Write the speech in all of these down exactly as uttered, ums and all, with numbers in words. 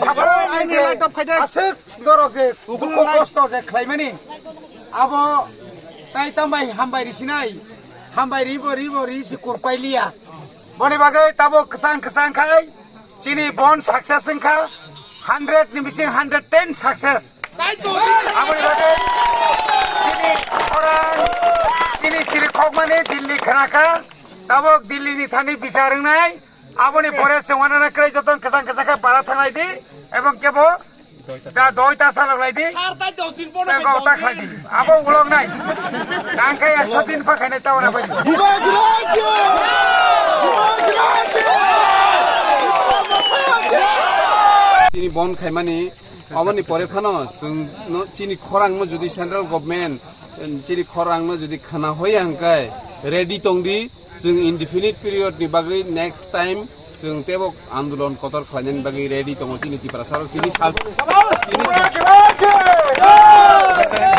Sabo ani light off khaide. Aswk norok je dukhu kosto je khlaimani, abo tai tambai hambai risinai, hambai ribo ribo risi kurpai liya. Boni bagwi tabo kwchang kwchang khai chini bon success wngkha, hundred ni bising hundred ten success. Aboni bagwi chini khorang, chini chiri khokmani Delhi khnakha, tabok Delhi ni thani bichar wngnai. Aboni pore chwng wanana kwrwi joto kwchang kwchang khe para thanglai di, ebong kebo da doi ta salok lai di. Sar tai dos din pono Tei kok ta khlai di. Abo ulok nai. Nang khe ekso din pha khainai ta wana bai. Tini bon khaimani, aboni pore phano chwng no chini khorang no jodi central government, chini khorang no jodi khana hoya hwnkhe ready tong di. Chwng indefinite period ni bagwi next time chwng tebo andolon kotor khlainani bagwi ready tongo chini Tiprasa rok. Tini sal-, tini sal-,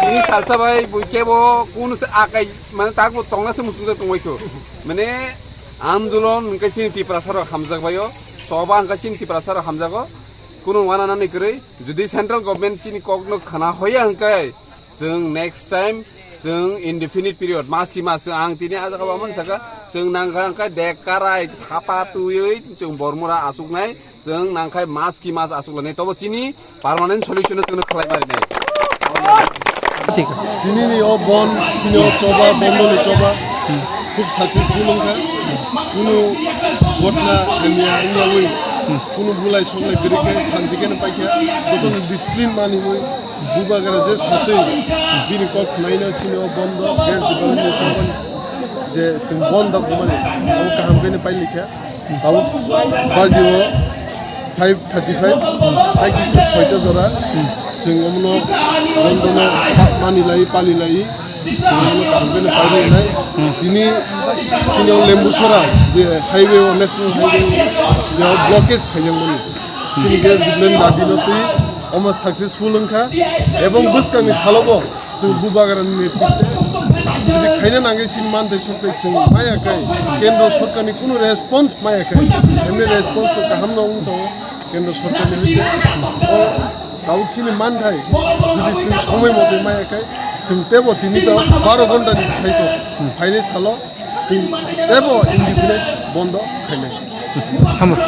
tini salsa bai bui kebo kunu se akai mane takbo tongna se muchungjak tongbaikho. Mane andolon hwnkhe chini Tiprasa rok hamjakbaio, choba hwnkhe chini Tiprasa rok hamjago. Kunu wananani kwrwi, jodi central government chini kokno khana hoya hwnkhe, chwng next time chwng indefinite period, mas ki mas, chwng ang tini ah jaga o mani saka, chwng nangkha hwnkhe dek karai thapa twiwi chwng Bormura asuknai, chwng nangkhai mas ki mas asuklanai, tobo chini permanent solution no chwngno khlai marinai. Tini ni o bon, sini o choba, bondo ni choba, khub successful wngkha, kunu ghotna hamya wngyawi, kunu bulai songlai kwrwi khe santi khe paikha, jotono discipline maniwi, Bubagra je satwi bini kok khnaino sini o bondo, gate department ni chongmani je chwng bondo khumani abo kaham khe pailikhya. Tabuk baji o five thirty five, tai kisa soita jora chwng omono bondo no pa-, mani lai pali lai chwng omono kaham khe paili nai. Tini sini o Lembusora je highway o, national highway o je o blockage khaijak mani. Chini gate department dabi no twi omo successful wngkha, ebong bwskangni salobo chwng Bubagrani netrite jodi khaina nangwi chini manthai sokthai chwng maya khai, kendro sorkarni kunu response maya khai, emni response no kaham no wng tongo kendro sorkarni hoite. O tabuk chini manthai jodi chwng somoi motoi maya khai, chwng tebo tini to baro ghonta ni khai to phainai salo chwng tebo indefinite bondo khainai. Hamo.